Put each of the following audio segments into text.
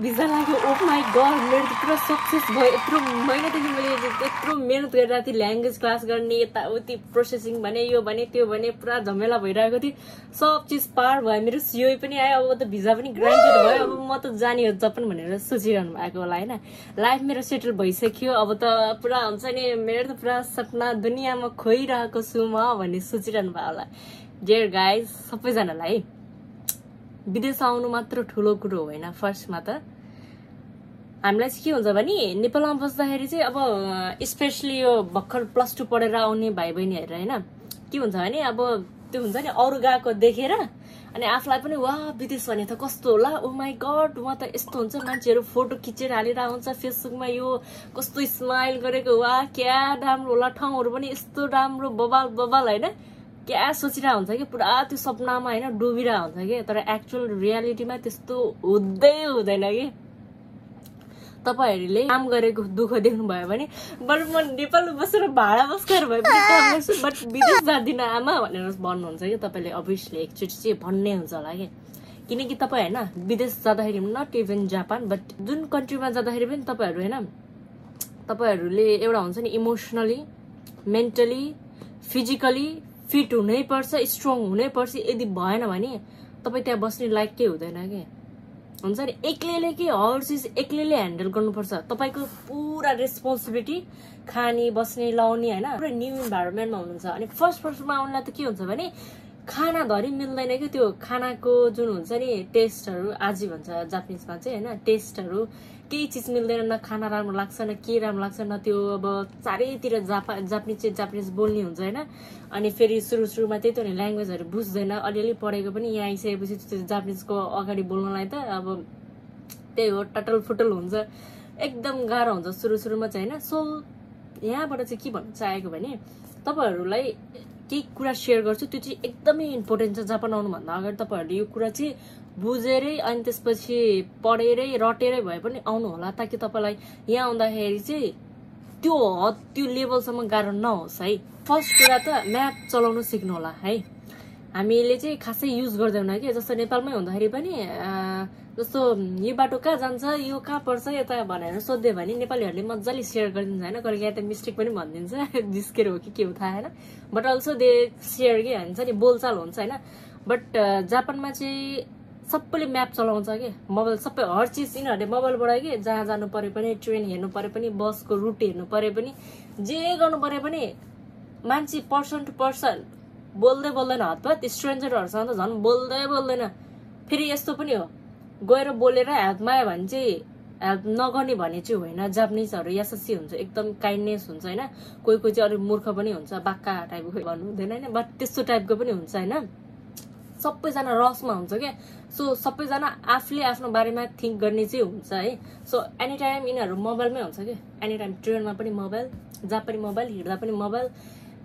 Visa लाग्यो ओ my God मेरो त पुरा सक्सेस भयो यत्रो महिनादेखि मैले यत्रो मेहनत गरेर थिएँ ल्याङ्ग्वेज क्लास गर्ने यताउति प्रोसेसिङ भने यो भने त्यो भने पुरा झमेला भइरहेको थियो सब चिज पार भयो मेरो सिओ पनि आयो अब त भिजा पनि ग्रान्टेड भयो अब म त जाने हो जापान भनेर सोचिरहनु भएको होला होइन लाइफ मेरो सेटल भइसक्यो अब त पुरा हुन्छ नि मेरो त पुरा सपना दुनियाँमा खोइरहेको छु म भन्ने सोचिरहनु भयो होला डियर गाइज सबैजनालाई विदेश आउनु मात्र ठुलो कुरो होइन फर्स्टमा त हामीलाई चाहिँ के हुन्छ भने नेपालमा बस्दाखेरि चाहिँ अब स्पेसली यो भर्खर +2 पढेर आउने भाइ बहिनीहरू होइन के हुन्छ भने अब त्यो हुन्छ नि अरू गएको देखेर अनि आफूलाई पनि वाह विदेश भने त कस्तो होला ओ माई गड वहाँ त यस्तो हुन्छ मान्छेहरू फोटो खिचेर हालिरहेको हुन्छ फेसबुकमा यो कस्तो स्माइल गरेको वाह क्या राम्रो होला ठाउँहरू पनि यस्तो राम्रो बबाल बबाल होइन क्या सोचिरहेको हुन्छ कि पुरा त्यो सपनामा होइन डुबिरहेको हुन्छ कि तर एक्चुअल रियालिटीमा त्यस्तो हुँदै हुँदैन कि तपाईहरूले काम गरेको दुःख देख्नुभयो भने बरु म नेपालमा बसेर भाडा बस्कर भए पनि काम गर्छु बट विदेश जाँदिनँ आमा भनेर भन्नुहुन्छ कि तपाईँले अभियसली एकचोटि चाहिँ भन्ने हुन्छ होला कि किनकि तपाईँ होइन विदेश जाँदाखेरि नट इभन जापान बट जुन कन्ट्रीमा जाँदाखेरि पनि तपाईँहरू होइन तपाईँहरूले एउटा हुन्छ नि इमोसनली मेन्टली फिजिकली फिट हुनैपर्छ स्ट्रङ हुनैपर्छ यदि भएन भने तपाईँ त्यहाँ बस्ने लायककै हुँदैन कि हुन्छ नि एक्लैले के हर चिज एक्लैले ह्यान्डल गर्नुपर्छ तपाईँको पुरा रेस्पोन्सिबिलिटी खाने बस्ने लाउने होइन पुरा न्यू इन्भाइरोमेन्टमा हुनुहुन्छ अनि फर्स्टमा आउनलाई त के हुन्छ भने खानाधरि मिल्दैन कि त्यो खानाको जुन हुन्छ नि टेस्टहरू आजी भन्छ जापानिजमा चाहिँ होइन टेस्टहरू केही चिज मिल्दैन न खाना राम्रो लाग्छ न के राम्रो लाग्छ न त्यो अब चारैतिर जापानिज बोल्ने हुन्छ होइन अनि फेरि सुरुमा त्यही त नि ल्याङ्ग्वेजहरू बुझ्दैन अलिअलि पढेको पनि यहाँ आइसकेपछि त्यो जापानिजको अगाडि बोल्नलाई त अब त्यही हो टटल फुटल हुन्छ एकदम गाह्रो हुन्छ सुरुमा चाहिँ होइन सो यहाँबाट चाहिँ के भन्न चाहेको भने तपाईँहरूलाई केही कुरा सेयर गर्छु त्यो चाहिँ एकदमै इम्पोर्टेन्ट छ जापान आउनुभन्दा अगाडि तपाईँहरूले यो कुरा चाहिँ बुझेरै अनि त्यसपछि पढेरै रटेरै भए पनि आउनु होला ताकि तपाईँलाई यहाँ आउँदाखेरि चाहिँ त्यो लेभलसम्म गाह्रो नहोस् है फर्स्ट कुरा त म्याप चलाउनु सिक्नु होला है हामीले चाहिँ खासै युज गर्दैनौँ कि जस्तो नेपालमै हुँदाखेरि पनि जस्तो यो बाटो कहाँ जान्छ यो कहाँ पर्छ यता भनेर सोध्यो भने नेपालीहरूले मजाले सेयर गरिदिन्छ होइन कहिले यहाँ त मिस्टेक पनि भनिदिन्छ जिस्केर हो कि के हो थाहा होइन बट अल्सो दे सेयर के भन्छ नि बोलचाल हुन्छ होइन बट जापानमा चाहिँ सबैले म्याप चलाउँछ कि मोबाइल सबै हर चिज यिनीहरूले मोबाइलबाट कि जहाँ जानु परे पनि ट्रेन हेर्नु परे पनि बसको रुट हेर्नु परे पनि जे गर्नु परे पनि मान्छे पर्सन टु पर्सन बोल्दैन हतपत स्ट्रेन्जरहरूसँग त झन् बोल्दैन फेरि यस्तो पनि हो गएर बोलेर हेल्प माग्यो भने चाहिँ हेल्प नगर्ने भने चाहिँ होइन जापानिजहरू यशस्वी हुन्छ एकदम काइन्डनेस हुन्छ होइन कोही चाहिँ अलिक मूर्ख पनि हुन्छ बाक्का टाइपको भन्नु हुँदैन होइन बट त्यस्तो टाइपको पनि हुन्छ होइन सबैजना रसमा हुन्छ क्या सो सबैजना आफूले आफ्नो बारेमा थिङ्क गर्ने चाहिँ हुन्छ है सो एनी टाइम यिनीहरू मोबाइलमै हुन्छ कि एनी टाइम ट्रेनमा पनि मोबाइल जहाँ पनि मोबाइल हिँड्दा पनि मोबाइल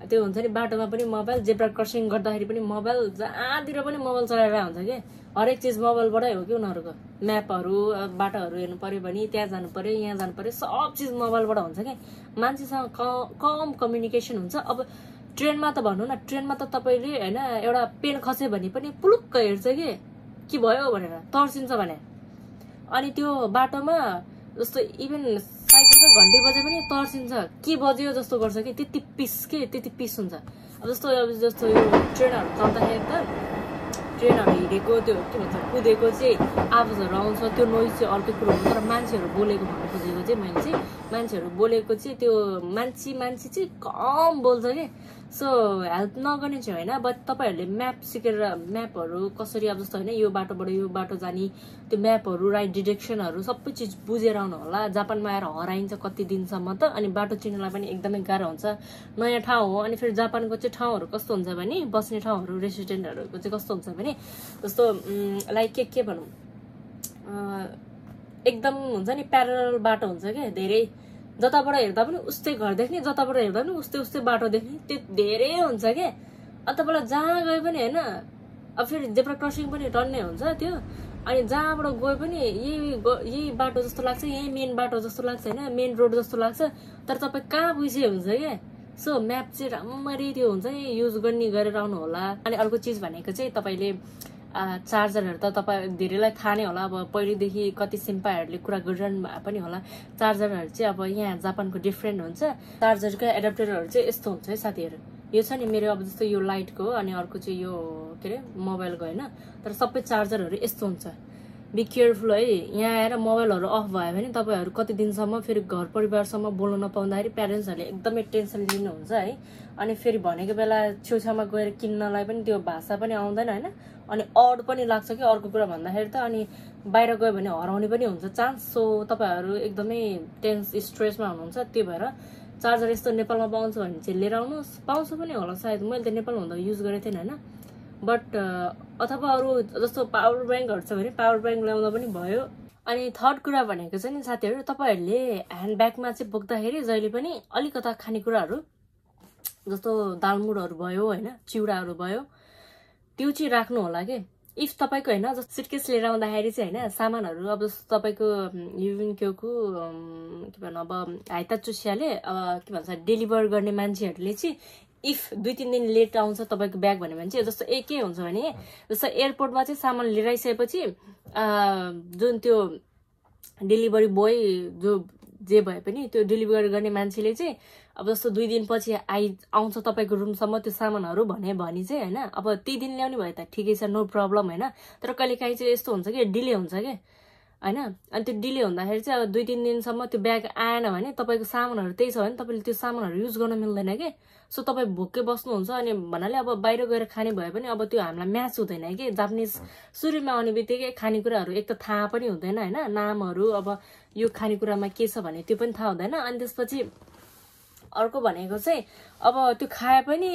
त्यो हुन्छ नि बाटोमा पनि मोबाइल जेब्रा क्रसिङ गर्दाखेरि पनि मोबाइल जहाँतिर पनि मोबाइल चलाएर हुन्छ कि हरेक चिज मोबाइलबाटै हो कि उनीहरूको म्यापहरू बाटोहरू हेर्नु पर्यो भने त्यहाँ जानु पर्यो यहाँ जानु पर्यो सब चिज मोबाइलबाट हुन्छ कि मान्छेसँग कम कम्युनिकेसन हुन्छ अब ट्रेनमा त भन्नु न ट्रेनमा त तपाईँले होइन एउटा पेन खस्यो भने पनि पुलुक्क हेर्छ के भयो भनेर तर्सिन्छ भने अनि त्यो बाटोमा जस्तो इभन साइकलकै घन्टी बजे पनि तर्सिन्छ के बज्यो जस्तो गर्छ कि त्यति पिस हुन्छ अब जस्तो यो ट्रेनहरू चल्दाखेरि त ट्रेनहरू हिँडेको त्यो के भन्छ कुदेको चाहिँ आवाजहरू आउँछ त्यो नोइज चाहिँ अर्कै कुरो हो तर मान्छेहरू बोलेको भन्नु खोजेको चाहिँ मैले चाहिँ मान्छेहरू बोलेको चाहिँ त्यो मान्छे चाहिँ कम बोल्छ कि सो हेल्प नगर्ने चाहिँ होइन बट तपाईँहरूले म्याप सिकेर म्यापहरू कसरी अब जस्तो होइन यो बाटोबाट यो बाटो जाने त्यो म्यापहरू राइट डिरेक्सनहरू सबै चिज बुझेर आउनु होला जापानमा आएर हराइन्छ कति दिनसम्म त अनि बाटो चिन्नलाई पनि एकदमै गाह्रो हुन्छ नयाँ ठाउँ हो अनि फेरि जापानको चाहिँ ठाउँहरू कस्तो हुन्छ भने बस्ने ठाउँहरू रेसिडेन्टहरूको चाहिँ कस्तो हुन्छ भने जस्तो लाइक के भनौँ एकदम हुन्छ नि प्यारल बाटो हुन्छ क्या धेरै जताबाट हेर्दा पनि उस्तै घर देख्ने जताबाट हेर्दा पनि उस्तै बाटो देख्ने त्यो धेरै हुन्छ क्या अनि तपाईँलाई जहाँ गए पनि होइन अब फेरि जेब्रा क्रसिङ पनि टन्ने हुन्छ त्यो अनि जहाँबाट गए पनि यही बाटो जस्तो लाग्छ यही मेन बाटो जस्तो लाग्छ होइन मेन रोड जस्तो लाग्छ तर तपाईँ कहाँ बुझे हुन्छ क्या सो म्याप चाहिँ राम्ररी त्यो हुन्छ नि युज गर्ने गरेर आउनु होला अनि अर्को चिज भनेको चाहिँ तपाईँले चार्जरहरू त तपाईँ धेरैलाई थाहा नै होला, अब पहिलेदेखि कति सिम्पाहरूले कुरा गरिरहनु भए पनि होला। चार्जरहरू चाहिँ अब यहाँ जापानको डिफ्रेन्ट हुन्छ। चार्जरको एडाप्टरहरू चाहिँ यस्तो हुन्छ है साथीहरू, यो छ नि मेरो अब जस्तो यो लाइटको अनि अर्को चाहिँ यो के अरे मोबाइलको होइन, तर सबै चार्जरहरू यस्तो हुन्छ। बी केयरफुल है, यहाँ आएर मोबाइलहरू अफ भयो भने तपाईँहरू कति दिनसम्म फेरि घर परिवारसम्म बोल्न नपाउँदाखेरि प्यारेन्ट्सहरूले एकदमै टेन्सन लिनुहुन्छ है। अनि फेरि भनेको बेला छेउछाउमा गएर किन्नलाई पनि त्यो भाषा पनि आउँदैन होइन, अनि अड पनि लाग्छ कि अर्को कुरा भन्दाखेरि त। अनि बाहिर गयो भने हराउने पनि हुन्छ चान्स। सो तपाईँहरू एकदमै टेन्स स्ट्रेसमा हुनुहुन्छ, त्यही भएर चार्जर यस्तो नेपालमा पाउँछ भने चाहिँ लिएर आउनुहोस्। पाउँछ पनि होला सायद, मैले त नेपालमा हुँदा युज गरेको थिएन होइन। बट अथवा अरू जस्तो पावर ब्याङ्कहरू छ भने पावर ब्याङ्क ल्याउँदा पनि भयो। अनि थर्ड कुरा भनेको चाहिँ नि साथीहरू, तपाईँहरूले ह्यान्डब्यागमा चाहिँ बोक्दाखेरि जहिले पनि अलिकता खानेकुराहरू जस्तो दालमुडहरू भयो होइन, चिउराहरू भयो, त्यो चाहिँ राख्नु होला के। इफ तपाईँको होइन जस्तो सुटकेस लिएर आउँदाखेरि चाहिँ होइन सामानहरू अब जस्तो तपाईँको युनिक्योको के भन्नु अब हाइता चुसियाले अब के भन्छ डेलिभर गर्ने मान्छेहरूले चाहिँ इफ 2-3 दिन लेट आउँछ तपाईँको ब्याग भन्यो भने चाहिँ जस्तो के हुन्छ भने जस्तो एयरपोर्टमा चाहिँ सामान लिएर आइसकेपछि जुन त्यो डेलिभरी बोय जो जे भए पनि त्यो डेलिभरी गर्ने मान्छेले चाहिँ अब जस्तो 2 दिनपछि आउँछ तपाईँको रुमसम्म त्यो सामानहरू भने चाहिँ होइन, अब त्यही दिन ल्याउने भयो त ठिकै छ, नो प्रब्लम होइन। तर कहिलेकाहीँ चाहिँ यस्तो हुन्छ कि डिले हुन्छ कि होइन, अनि त्यो डिले हुँदाखेरि चाहिँ अब 2-3 दिनसम्म त्यो ब्याग आएन भने तपाईँको सामानहरू त्यही छ भने तपाईँले त्यो सामानहरू युज गर्न मिल्दैन कि। सो तपाईँ भोकै बस्नुहुन्छ। अनि भन्नाले अब बाहिर गएर खाने भयो भने अब त्यो हामीलाई म्याच हुँदैन कि। जापानिज सुरुमा आउने बित्तिकै खानेकुराहरू एक त थाहा पनि हुँदैन होइन, नामहरू अब यो खानेकुरामा के छ भने त्यो पनि थाहा हुँदैन। अनि त्यसपछि अर्को भनेको चाहिँ अब त्यो खाए पनि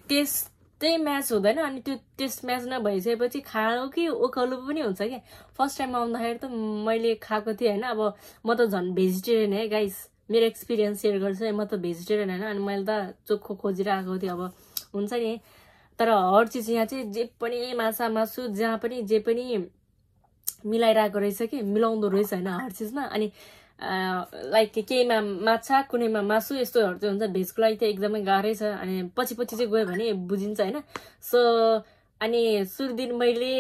टेस्टै म्याच हुँदैन। अनि त्यो टेस्ट म्याच नभइसकेपछि खानु कि उखालु पनि हुन्छ क्या। फर्स्ट टाइम आउँदाखेरि त मैले खाएको थिएँ होइन, अब म त झन् भेजिटेरियन है गाइस, मेरो एक्सपिरियन्स सेयर गर्छु है। म त भेजिटेरियन होइन, अनि मैले त चोखो खोजेर आएको थिएँ। अब हुन्छ नि, तर हर चिज यहाँ चाहिँ जे पनि माछा मासु जहाँ पनि जे पनि मिलाइरहेको रहेछ कि, मिलाउँदो रहेछ होइन हर चिजमा। अनि लाइक केहीमा माछा कुनैमा मासु यस्तोहरू चाहिँ हुन्छ। भेजको लागि त एकदमै गाह्रै छ। अनि पछि चाहिँ गयो भने बुझिन्छ होइन। सो अनि सुरु दिन मैले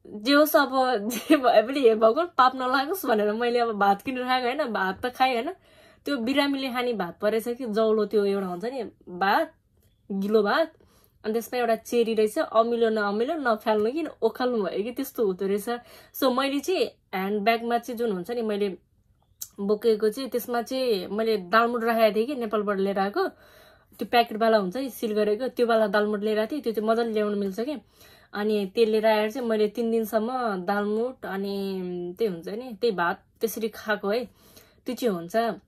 जे होस् अब जे भए पनि हे भगवान पाप नलागोस् भनेर मैले अब भात किनेर खाएको होइन, भात त खाएँ होइन। त्यो बिरामीले खाने भात परेछ कि जौलो, त्यो एउटा हुन्छ नि भात, गिलो भात, अनि त्यसमा एउटा चेरी रहेछ, अमिलो नअमिलो नफाल्नु कि ओखाल्नु भयो कि त्यस्तो हुँदो रहेछ। सो मैले चाहिँ ह्यान्डब्यागमा चाहिँ जुन हुन्छ नि मैले बोकेको चाहिँ त्यसमा चाहिँ मैले दालमुड राखेको थिएँ कि नेपालबाट लिएर आएको, त्यो प्याकेटवाला हुन्छ नि सिल गरेको त्यो वाला दालमुड लिएर आएको थिएँ। त्यो चाहिँ मजाले ल्याउनु मिल्छ कि। अनि त्यो लिएर आएर चाहिँ मैले 3 दिनसम्म दालमुड अनि त्यही हुन्छ नि त्यही भात त्यसरी खाएको है, त्यो चाहिँ हुन्छ।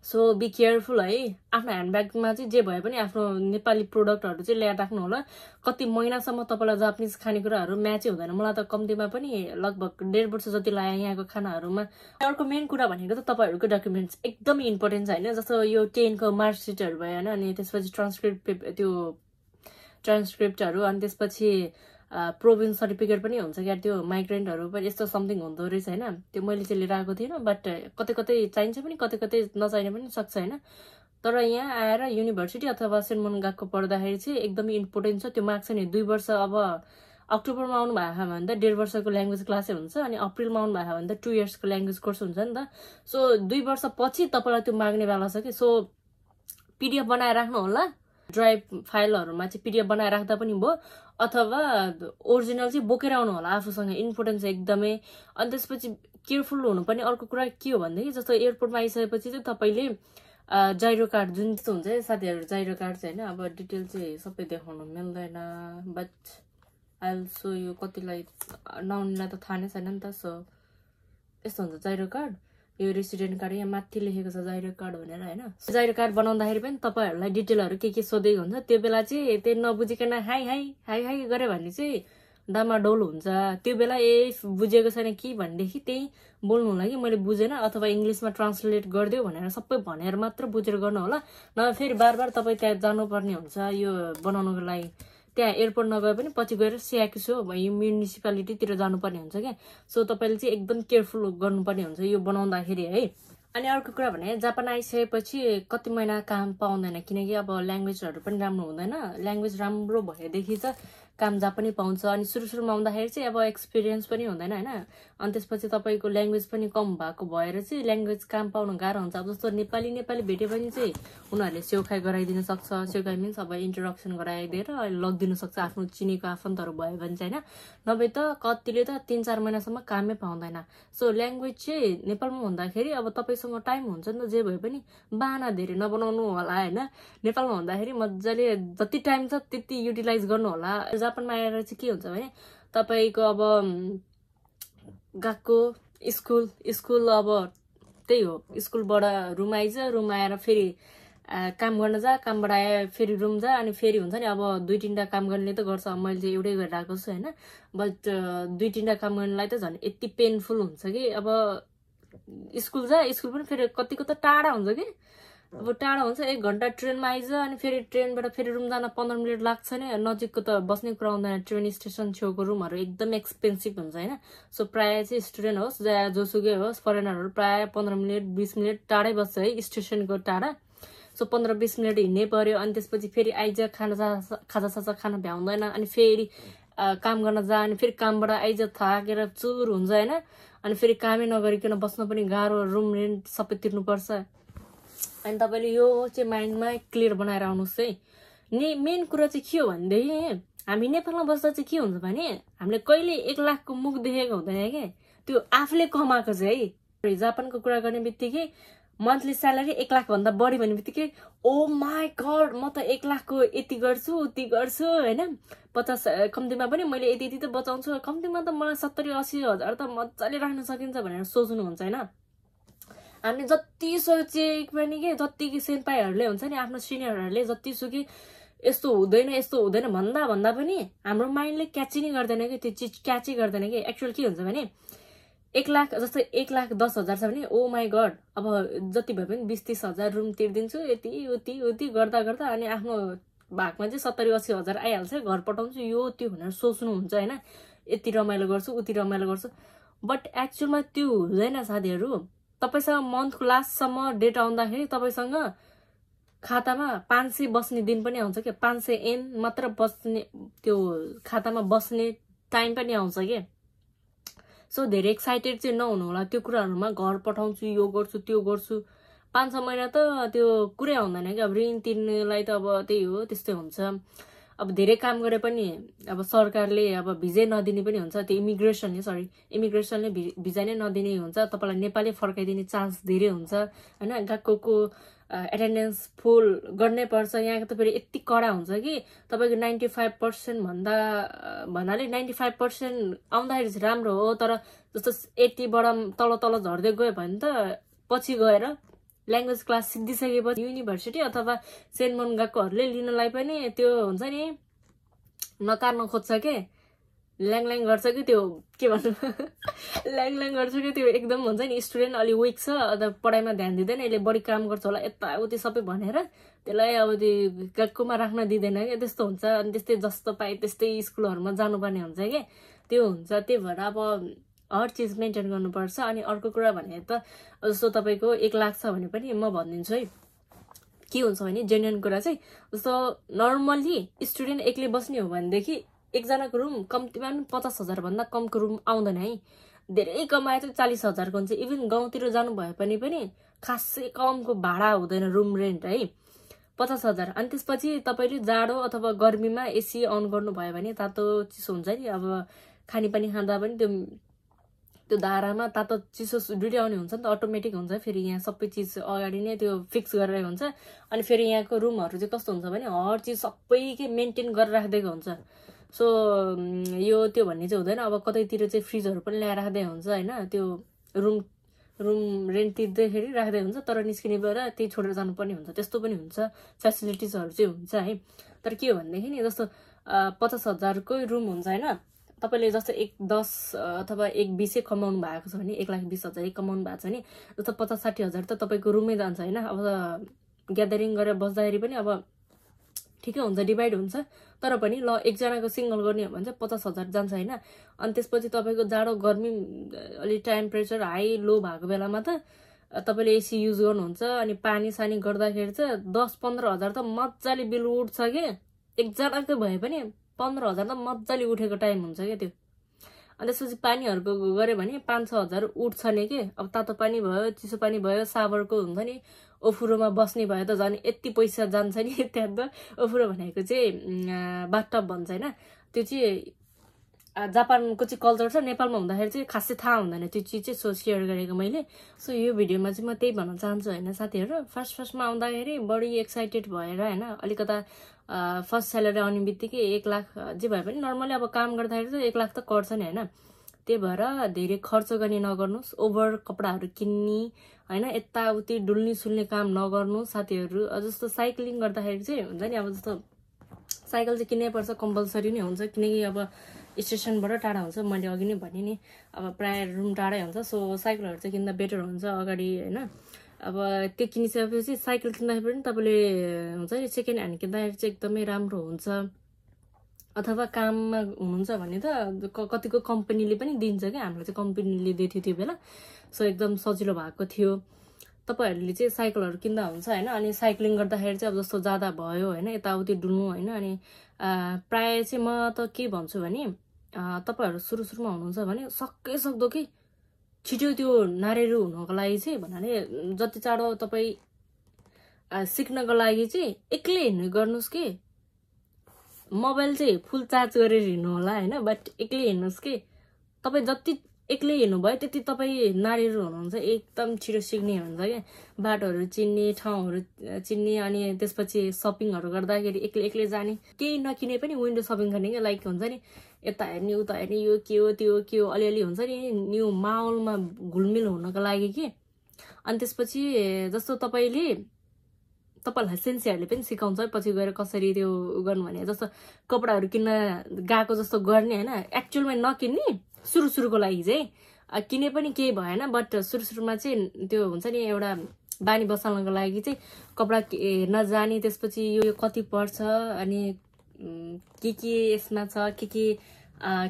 सो बी केयरफुल है। आफ्नो ह्यान्डब्यागमा चाहिँ जे भए पनि आफ्नो नेपाली प्रोडक्टहरू चाहिँ ल्याएर राख्नु होला। कति महिनासम्म तपाईँलाई जापानिज खानेकुराहरू म्याचै हुँदैन। मलाई त कम्तीमा पनि लगभग 1.5 वर्ष जति लाग्यो यहाँको खानाहरूमा। अर्को मेन कुरा भनेको त तपाईँहरूको डकुमेन्ट्स एकदमै इम्पोर्टेन्ट छ होइन। जस्तो यो 10 को मार्कसिटहरू भयो होइन, अनि त्यसपछि ट्रान्सक्रिप्टहरू, अनि त्यसपछि प्रोभिन्स सर्टिफिकेट पनि हुन्छ क्या, त्यो माइग्रेन्टहरू पनि यस्तो समथिङ हुँदो रहेछ होइन। त्यो मैले चाहिँ लिएर आएको थिइनँ, बट कतै कतै चाहिन्छ पनि कतै कतै नचाहिने पनि सक्छ होइन। तर यहाँ आएर युनिभर्सिटी अथवा सेन्मन गएको पढ्दाखेरि चाहिँ एकदमै इम्पोर्टेन्ट छ। त्यो मार्क्स नि 2 वर्ष अब अक्टोबरमा आउनु भएको छ भने त 1.5 वर्षको ल्याङ्ग्वेज क्लासै हुन्छ, अनि अप्रिलमा आउनु भएको छ भने त 2 इयर्सको ल्याङ्ग्वेज कोर्स हुन्छ नि त। सो 2 वर्षपछि तपाईँलाई त्यो माग्ने बेला छ कि। सो पिडिएफ बनाएर राख्नु होला, ड्राइभ फाइलहरूमा चाहिँ पिडिएफ बनाएर राख्दा पनि भयो, अथवा ओरिजिनल चाहिँ बोकेर आउनु होला आफूसँग, इम्पोर्टेन्ट छ एकदमै। अनि त्यसपछि केयरफुल हुनुपर्ने अर्को कुरा के हो भनेदेखि जस्तो एयरपोर्टमा आइसकेपछि चाहिँ तपाईँले जाइरो कार्ड जुन चाहिँ हुन्छ साथीहरू, जाइरो कार्ड चाहिँ होइन, अब डिटेल चाहिँ सबै देखाउनु मिल्दैन, बट आइल्सो यो कतिलाई नआउनेलाई त थाहा नै छैन नि त। सो यस्तो हुन्छ जाइरो कार्ड, यो रेसिडेन्ट कार्ड यहाँ माथि लेखेको छ जाइरो कार्ड भनेर होइन। जाइरो कार्ड बनाउँदाखेरि पनि तपाईँहरूलाई डिटेलहरू के सोधेको हुन्छ, त्यो बेला चाहिँ त्यो नबुझिकन हाई हाई हाई हाई गऱ्यो भने चाहिँ डामाडोल हुन्छ। त्यो बेला बुझेको छैन कि भनेदेखि त्यही बोल्नु होला कि मैले बुझेन, अथवा इङ्ग्लिसमा ट्रान्सलेट गरिदियो भनेर सबै भनेर मात्र बुझेर गर्नु होला। नभए फेरि बार तपाईँ त्यहाँ जानुपर्ने हुन्छ यो बनाउनुको लागि। त्यहाँ एयरपोर्ट नगए पनि पछि गएर सिआइक्सो यो म्युनिसिपालिटीतिर जानुपर्ने हुन्छ क्या। सो तपाईँले चाहिँ एकदम केयरफुल गर्नुपर्ने हुन्छ यो बनाउँदाखेरि है। अनि अर्को कुरा भने जापान आइसकेपछि कति महिना काम पाउँदैन, किनकि अब ल्याङ्ग्वेजहरू पनि राम्रो हुँदैन। ल्याङ्ग्वेज राम्रो भएदेखि त काम जहाँ पनि पाउँछ अनि सुरुमा आउँदाखेरि चाहिँ अब एक्सपिरियन्स पनि हुँदैन हैन अनि त्यसपछि तपाईको ल्याङ्ग्वेज पनि कम भएको भएर चाहिँ ल्याङ्ग्वेज काम पाउन गाह्रो हुन्छ अब जस्तो नेपाली भेटे पनि चाहिँ उनीहरूले सेउखाइ गराइदिन सक्छ सेउखाइ मिन्स अब इन्ट्रोडक्सन गराइदिएर लगिदिन सक्छ आफ्नो चिनेको आफन्तहरू भयो भने चाहिँ हैन नभए त कतिले त 3-4 महिनासम्म कामै पाउँदैन सो ल्याङ्ग्वेज चाहिँ नेपालमा हुँदाखेरि अब तपाईसँग टाइम हुन्छ नि त जे भए पनि बाहना धेरै नबनाउनु होला हैन नेपालमा हुँदाखेरि मज्जाले जति टाइम छ त्यति युटिलाइज गर्नु होला जापानमा आएर चाहिँ के हुन्छ भने तपाईको अब गएको स्कुल अब त्यही हो स्कुलबाट रुम आइज रुम आएर फेरि काम गर्न जा कामबाट आए फेरि रुम जा अनि फेरि हुन्छ नि अब 2-3टा काम गर्नेले त गर्छ मैले चाहिँ एउटै गरेर आएको छु हैन बट 2-3टा काम गर्नलाई त झन् यति पेनफुल हुन्छ कि अब स्कुल पनि फेरि कतिको त टाढा हुन्छ कि अब टाढा हुन्छ 1 घण्टा ट्रेनमा आइज अनि फेरि ट्रेनबाट फेरि रुम जान 15 मिनट लाग्छ नि नजिकको त बस्ने कुरा हुँदैन ट्रेन स्टेसन छेउको रुमहरू एकदम एक्सपेन्सिभ हुन्छ हैन सो प्राय चाहिँ स्टुडेन्ट होस् जोसुकै होस् फरेनरहरू प्राय 15 मिनट 20 मिनट टाढै बस्छ है स्टेसनको टाढा सो 15-20 मिनट हिँड्नै पर्यो अनि त्यसपछि फेरि आइज खाजा खान भ्याउँदैन अनि फेरि काम गर्न जा अनि फेरि कामबाट आइज थाकेर चुर हुन्छ हैन अनि फेरि कामै नगरिकन बस्न पनि गाह्रो रुम रेन्ट सबै तिर्नुपर्छ अनि तपाईले यो चाहिँ माइन्डमा क्लियर बनाएर आउनुस् है नि मेन कुरा चाहिँ के हो भन्दै हामी नेपालमा बस्दा चाहिँ के हुन्छ भने हामीले कहिले 1 लाखको मुख देखेको हुँदैन के त्यो आफूले कमाएको चाहिँ है जापानको कुरा गर्ने बित्तिकै मन्थली स्यालेरी 1 लाख भन्दा बढी भन्ने बित्तिकै ओ माई गॉड म त 1 लाखको यति गर्छु उति गर्छु हैन 50 कम्तीमा पनि मैले यति त बचाउँछु कम्तीमा त मलाई 70-80 हजार त मज्जाले राख्न सकिन्छ भनेर सोच्नु हुन्छ हैन हामीले जति सोचे पनि के जति सेन्पाइहरुले हुन्छ नि आफ्नो सिनियरहरुले जति सुके यस्तो हुँदैन भन्दा पनि हाम्रो माइन्डले क्याच नै गर्दैन के त्यो चीज क्याच गर्दैन के एक्चुअल के हुन्छ भने 1 लाख जस्तै 1,10,000 छ भने ओ माई गॉड अब जति भए पनि 20-30 हजार रुम तिर्दिन्छु यति उति गर्दा अनि आफ्नो भागमा चाहिँ 70-80 हजार आइहाल्छ घर पठाउँछु यो त्यो भनेर सोच्नु हुन्छ हैन यति रमाइलो गर्छु उति रमाइलो गर्छु बट एक्चुअलमा त्यो हुँदैन साथीहरु तपाईसँग मन्थको लास्टसम्म डेट आउँदाखेरि तपाईसँग खातामा 500 बस्ने दिन पनि आउँछ के 500 एन मात्र बस्ने त्यो खातामा बस्ने टाइम पनि आउँछ के सो धेरै एक्साइटेड चाहिँ नहुनु होला त्यो कुराहरुमा घर पठाउँछु यो गर्छु त्यो गर्छु 5-6 महिना त त्यो कुरै आउँदैन के अब ऋण तिर्नलाई त अब त्यही हो त्यस्तै हुन्छ अब धेरै काम गरे पनि अब सरकारले अब भिजा नदिने पनि हुन्छ त्यो इमिग्रेसनले भिजा नै नदिने हुन्छ तपाईलाई नेपालले फर्काइदिने चान्स धेरै हुन्छ हैन गएको एटेन्डेन्स फुल गर्नै पर्छ यहाँ त फेरि यति कडा हुन्छ कि तपाईको 95% भन्नाले 95% आउँदाखेरि चाहिँ राम्रो हो तर जस्तो 80 बाट तल झर्दै गयो भने त पछि गएर ल्याङ्ग्वेज क्लास सिद्धिसकेपछि युनिभर्सिटी अथवा सेन्मन गएकोहरुले लिनलाई पनि त्यो हुन्छ नि नकार्न खोज्छ के ल्याङ गर्छ कि त्यो के भन्नु ल्याङ गर्छ कि त्यो एकदम हुन्छ नि स्टुडेन्ट अलि विक छ अथवा पढाइमा ध्यान दिदैन यसले बढी काम गर्छ होला यताउति सबै भनेर त्यसलाई अब त्यो गएकोमा राख्न दिदैन के त्यस्तो हुन्छ अनि त्यस्तै जस्तो पाए त्यस्तै स्कुलहरुमा जानुपर्ने हुन्छ के त्यो हुन्छ त्यही भएर अब हर चीज मेन्टेन गर्नुपर्छ अनि अर्को कुरा भने त जस्तो तपाईको 1 लाख छ भने पनि म भनिदिन्छु है के हुन्छ भने जेन्युन कुरा चाहिँ जस्तो नर्मली स्टुडेन्ट एक्लै बस्ने हो भनेदेखि एकजनाको रुम कम्तीमा 50,000 भन्दा कमको रुम आउँदैन है धेरै कमाए चाहिँ 40,000 को हुन्छ इभन गाउँतिर जानु भए पनि खासै कमको भाडा हुँदैन रुम रेन्ट है 50,000 अनि त्यसपछि तपाईले जाडो अथवा गर्मीमा एसी अन गर्नु भयो भने तातो चिसो हुन्छ नि अब खानी खाँदा पनि त्यो धारामा तातो चिसो दुईटै आउने हुन्छ नि त अटोमेटिक हुन्छ फेरि यहाँ सबै चीज अगाडि नै त्यो फिक्स गरेर हुन्छ अनि फेरि यहाँको रुमहरु चाहिँ कस्तो हुन्छ भने हर चीज सबै के मेन्टेन गरेर राख्दैको हुन्छ सो यो त्यो भन्ने चाहिँ हुँदैन अब कतैतिर चाहिँ फ्रिजहरु पनि ल्याएर राख्दै हुन्छ हैन त्यो रुम रेन्ट तिर्दैखेरि राख्दै हुन्छ तर निस्किने बेला त्यही छोडेर जानुपर्ने हुन्छ त्यस्तो पनि हुन्छ फ्यासिलिटिजहरु चाहिँ हुन्छ है तर के हो भनेदेखि नि जस्तो 50,000 को रुम हुन्छ हैन तपाईले जस्तो 1.10 अथवा 1.20 कमाउनु भएको छ भने 1,20,000 कमाउनु भएको छ भने जस्तो 50-60 हजार त तपाईको रुममै जान्छ हैन अब ग्यादरिङ गरेर बस्दाखेरि पनि अब ठिकै हुन्छ डिभाइड हुन्छ तर पनि ल एकजनाको सिंगल गर्ने हो भने चाहिँ 50,000 जान्छ हैन अनि त्यसपछि तपाईको जाडो गर्मी अलि टेम्परेचर हाई लो भएको बेलामा त तपाईले एसी युज गर्नुहुन्छ अनि पानी गर्दाखेरि चाहिँ 10-15 हजार त मज्जाले बिल उठ्छ के एकजनाको भए पनि 15,000 त मजाले उठेको टाइम हुन्छ क्या त्यो। अनि त्यसपछि पानीहरूको गऱ्यो भने 5-6 हजार उठ्छ नि के। अब तातो पानी भयो, चिसो पानी भयो, साबरको हुन्छ नि, ओफुरोमा बस्ने भयो त झन् यति पैसा जान्छ नि त्यहाँ त। ओफुरो भनेको चाहिँ बाथटब भन्छ होइन, त्यो चाहिँ जापानको चाहिँ कल्चर छ। नेपालमा हुँदाखेरि चाहिँ खासै थाहा हुँदैन त्यो चिज चाहिँ, सो सेयर गरेको मैले। सो यो भिडियोमा चाहिँ म त्यही भन्न चाहन्छु होइन साथीहरू, फर्स्टमा आउँदाखेरि बढी एक्साइटेड भएर होइन, अलिकता फर्स्ट स्यालेरी आउने बित्तिकै 1 लाख जे भए पनि नर्मली अब काम गर्दाखेरि चाहिँ 1 लाख त कर्छ नि होइन। त्यही भएर धेरै खर्च गर्ने नगर्नुहोस्, ओभर कपडाहरू किन्ने होइन, यताउति डुल्ने सुल्ने काम नगर्नु साथीहरू। जस्तो साइक्लिङ गर्दाखेरि चाहिँ हुन्छ नि, अब जस्तो साइकल चाहिँ किन्नै पर्छ, कम्पलसरी नै हुन्छ, किनकि अब स्टेसनबाट टाढा हुन्छ। मैले अघि नै भने नि अब प्राय रुम टाढै हुन्छ, सो साइकलहरू चाहिँ किन्दा बेटर हुन्छ अगाडि होइन। अब त्यो किनिसकेपछि साइकल किन्दाखेरि पनि तपाईँले हुन्छ नि सेकेन्ड ह्यान्ड किन्दाखेरि चाहिँ एकदमै राम्रो हुन्छ। अथवा काममा हुनुहुन्छ भने त कतिको कम्पनीले पनि दिन्छ क्या, हामीलाई चाहिँ कम्पनीले दिएको थियो त्यो बेला, सो एकदम सजिलो भएको थियो। तपाईँहरूले चाहिँ साइकलहरू किन्दा हुन्छ होइन। अनि साइक्लिङ गर्दाखेरि चाहिँ अब जस्तो जाँदा भयो होइन, यताउति डुल्नु होइन। अनि प्राय चाहिँ म त के भन्छु भने तपाईँहरू सुरुमा हुनुहुन्छ भने सक्दो कि छिटो त्यो नारेरु हुनको लागि चाहिँ भन्नाले जति चाँडो तपाईँ सिक्नको लागि चाहिँ एक्लै हिँड्नु गर्नुहोस् कि। मोबाइल चाहिँ फुल चार्ज गरेर हिँड्नु होला होइन, बट एक्लै हिँड्नुहोस् कि। तपाईँ जति एक्लै हिँड्नुभयो त्यति तपाईँ नारीहरू हुनुहुन्छ, एकदम छिटो सिक्ने हुन्छ क्या। बाटोहरू चिन्ने, ठाउँहरू चिन्ने, अनि त्यसपछि सपिङहरू गर्दाखेरि एक्लै जाने, केही नकिने पनि विन्डो सपिङ गर्ने क्या। लाइक हुन्छ नि यता हेर्ने उता हेर्ने, यो के हो त्यो के हो, अलिअलि हुन्छ नि न्यू माहौलमा घुलमिल हुनको लागि के। अनि त्यसपछि जस्तो तपाईँहरूलाई सेन्सीहरूले पनि सिकाउँछ पछि गएर कसरी त्यो गर्नु भने, जस्तो कपडाहरू किन्न गएको जस्तो गर्ने होइन, एक्चुअलमा नकिन्ने सुरुको लागि चाहिँ। किने पनि केही भएन, बट सुरुमा चाहिँ त्यो हुन्छ नि एउटा बानी बसाल्नको लागि चाहिँ कपडा हेर्न जाने, त्यसपछि यो कति पर्छ अनि के यसमा छ, के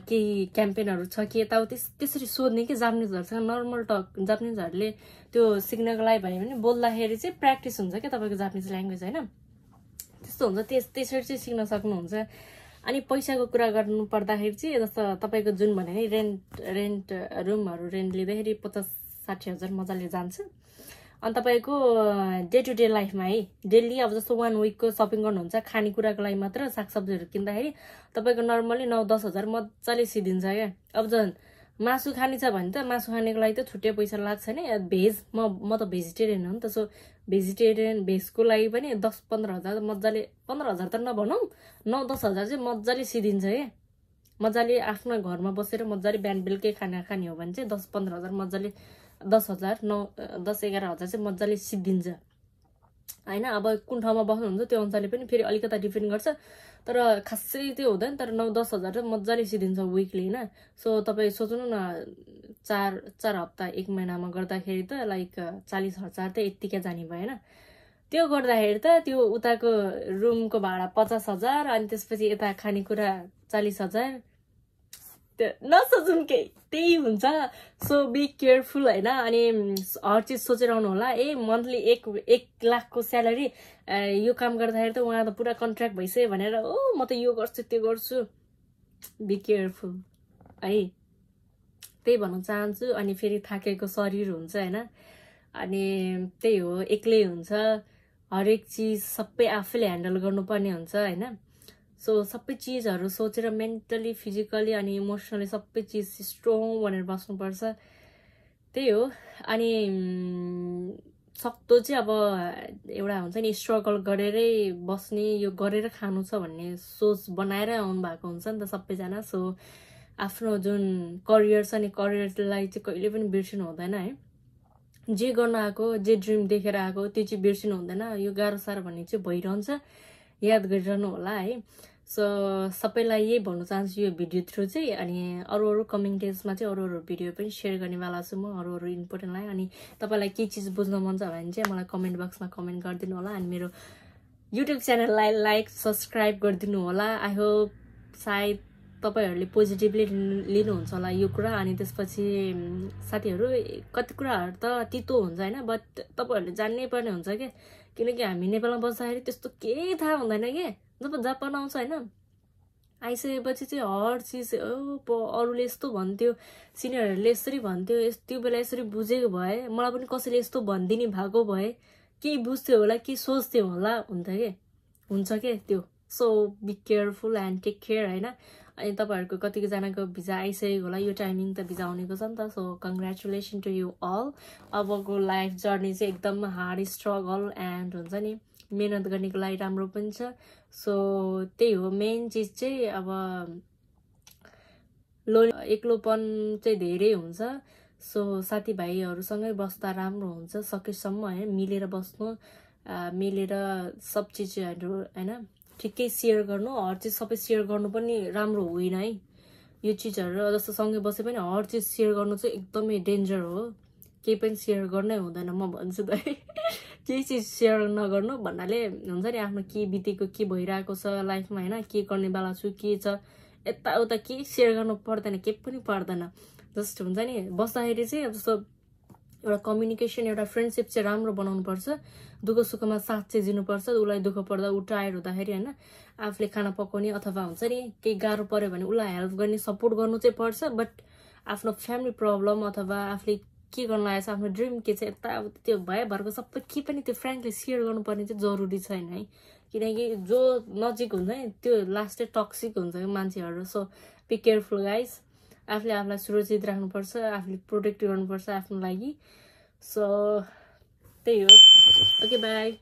केही क्याम्पेनहरू छ कि यताउति त्यसरी सोध्ने कि जापानिजहरूसँग। नर्मल टक जापानिजहरूले त्यो सिक्नको लागि भयो भने बोल्दाखेरि चाहिँ प्र्याक्टिस हुन्छ क्या तपाईँको जापानिज ल्याङ्ग्वेज होइन, त्यस्तो हुन्छ। त्यसरी चाहिँ सिक्न सक्नुहुन्छ। अनि पैसाको कुरा गर्नु पर्दाखेरि चाहिँ जस्तो तपाईँको जुन भने नि रेन्ट रुमहरू रेन्ट लिँदाखेरि 50-60 हजार मजाले जान्छ। अनि तपाईँको डे टु डे लाइफमा है, डेली अब जस्तो 1 विकको सपिङ गर्नुहुन्छ खानेकुराको लागि मात्र, सागसब्जीहरू किन्दाखेरि तपाईँको नर्मली 9-10 हजार मजाले सिद्धिन्छ क्या। अब झन् मासु खाने छ भने त मासु खानेको लागि त छुट्टै पैसा लाग्छ नि। भेज म त भेजिटेरियन हो नि त, सो भेजिटेरियन भेजको लागि पनि 10-15 हजार मजाले, 15 हजार त नभनौँ, 9-10 हजार चाहिँ मजाले सिद्धिन्छ क्या। मजाले आफ्नो घरमा बसेर मजाले बिहान बेलुकै खाना खाने हो भने चाहिँ 10-15 हजार मजाले, 10 हजार 9-10-11 हजार चाहिँ मजाले सिद्धिन्छ होइन। अब कुन ठाउँमा बस्नुहुन्छ त्यो अनुसारले पनि फेरि अलिकता डिपेन्ड गर्छ, तर खासै त्यो हुँदैन। तर 9-10 हजार चाहिँ मजाले सिद्धिन्छ विकली होइन। सो तपाईँ सोच्नु न 4 हप्ता 1 महिनामा गर्दाखेरि त लाइक 40 हजार त यत्तिकै जाने भएन। त्यो गर्दाखेरि त त्यो उताको रुमको भाडा 50 हजार, अनि त्यसपछि यता खानेकुरा 40 हजार, नसोचौँ केही त्यही हुन्छ। सो बी केयरफुल होइन। अनि हर चिज सोचेर आउनु होला। मन्थली 1 लाखको स्यालेरी यो काम गर्दाखेरि त उहाँ त पुरा कन्ट्र्याक्ट भइसक्यो भनेर म त यो गर्छु त्यो गर्छु। बी केयरफुल है, त्यही भन्न चाहन्छु। अनि फेरि थाकेको शरीर हुन्छ होइन, अनि त्यही हो एक्लै हुन्छ, हरेक चिज सबै आफैले ह्यान्डल गर्नुपर्ने हुन्छ होइन। सो सबै चिजहरू सोचेर मेन्टली फिजिकली अनि इमोसनली सबै चिज स्ट्रङ भनेर बस्नुपर्छ, त्यही हो। अनि सक्दो चाहिँ अब एउटा हुन्छ नि स्ट्रगल गरेरै बस्ने, यो गरेर खानु छ भन्ने सोच बनाएर आउनु भएको हुन्छ नि त सबैजना। सो आफ्नो जुन करियर छ नि, करियरलाई चाहिँ कहिले पनि बिर्सिनु हुँदैन है। जे गर्न आएको, जे ड्रिम देखेर आएको त्यो चाहिँ बिर्सिनु हुँदैन। यो गाह्रो साह्रो भन्ने चाहिँ भइरहन्छ, याद गरिरहनु होला है। सो सबैलाई यही भन्न चाहन्छु यो भिडियो थ्रु चाहिँ। अनि अरू कमिङ डेजमा चाहिँ अरू भिडियो पनि सेयर गर्नेवाला छु म, अरू इम्पोर्टेन्टलाई। अनि तपाईँलाई के चिज बुझ्न मन छ भने चाहिँ मलाई कमेन्ट बक्समा कमेन्ट गरिदिनु होला। अनि मेरो युट्युब च्यानललाई लाइक सब्सक्राइब गरिदिनु होला। आई होप सायद तपाईँहरूले पोजिटिभली लिनुहुन्छ होला यो कुरा। अनि त्यसपछि साथीहरू कति कुराहरू त तितो हुन्छ होइन, बट तपाईँहरूले जान्नै पर्ने हुन्छ क्या। किनकि हामी नेपालमा बस्दाखेरि त्यस्तो केही थाहा हुँदैन क्या। जब जापान आउँछ होइन, आइसकेपछि चाहिँ हर चिज अरूले यस्तो भन्थ्यो, सिनियरहरूले यसरी भन्थ्यो, त्यो बेला यसरी बुझेको भए, मलाई पनि कसैले यस्तो भनिदिने भएको भए केही बुझ्थ्यो होला, के सोच्थ्यो होला हुन्छ के त्यो। So be careful and take care होइन। अनि तपाईँहरूको कतिजनाको भिजा आइसकेको होला, यो टाइमिङ त भिजा आउनेको छ नि त। So congratulation to you all. अबको लाइफ जर्नी चाहिँ एकदम हार्ड स्ट्रगल एन्ड हुन्छ नि, मेहनत गर्नेको लागि राम्रो पनि छ। सो त्यही हो मेन चिज चाहिँ। अब एक्लोपन चाहिँ धेरै हुन्छ। सो साथीभाइहरूसँगै बस्दा राम्रो हुन्छ सकेसम्म होइन, मिलेर बस्नु, मिलेर सब चिजहरू होइन ठिकै सेयर गर्नु। हर चिज सबै सेयर गर्नु पनि राम्रो होइन है। यो चिजहरू जस्तो सँगै बसे पनि हर चिज सेयर गर्नु चाहिँ एकदमै डेन्जर हो। केही पनि सेयर गर्नै हुँदैन म भन्छु त है। केही चिज सेयर नगर्नु भन्नाले हुन्छ नि, आफ्नो के बितेको के भइरहेको छ लाइफमा होइन, के गर्ने बेला छु, के छ यताउता केही सेयर गर्नु पर्दैन, केही पनि पर्दैन। जस्ट हुन्छ नि बस्दाखेरि चाहिँ जस्तो एउटा कम्युनिकेसन, एउटा फ्रेन्डसिप चाहिँ राम्रो बनाउनु पर्छ। दुःख सुखमा साथ चाहिँ दिनुपर्छ। उसलाई दुःख पर्दा ऊ टायर्ड हुँदाखेरि होइन आफूले खाना पकाउने अथवा हुन्छ नि केही गाह्रो पर्यो भने उसलाई हेल्प गर्ने, सपोर्ट गर्नु चाहिँ पर्छ। बट आफ्नो फ्यामिली प्रब्लम अथवा आफूले के गर्नु लागेको छ, आफ्नो ड्रिम के छ यताउता त्यो भएभरको सबै के पनि त्यो फ्रेङ्कली सेयर गर्नुपर्ने चाहिँ जरुरी छैन है। किनकि जो नजिक हुन्छ नि त्यो लास्टै टक्सिक हुन्छ कि मान्छेहरू। So be careful guys. आफूले आफूलाई सुरक्षित राख्नुपर्छ, आफूले प्रोटेक्ट गर्नुपर्छ आफ्नो लागि। सो त्यही हो। Okay by.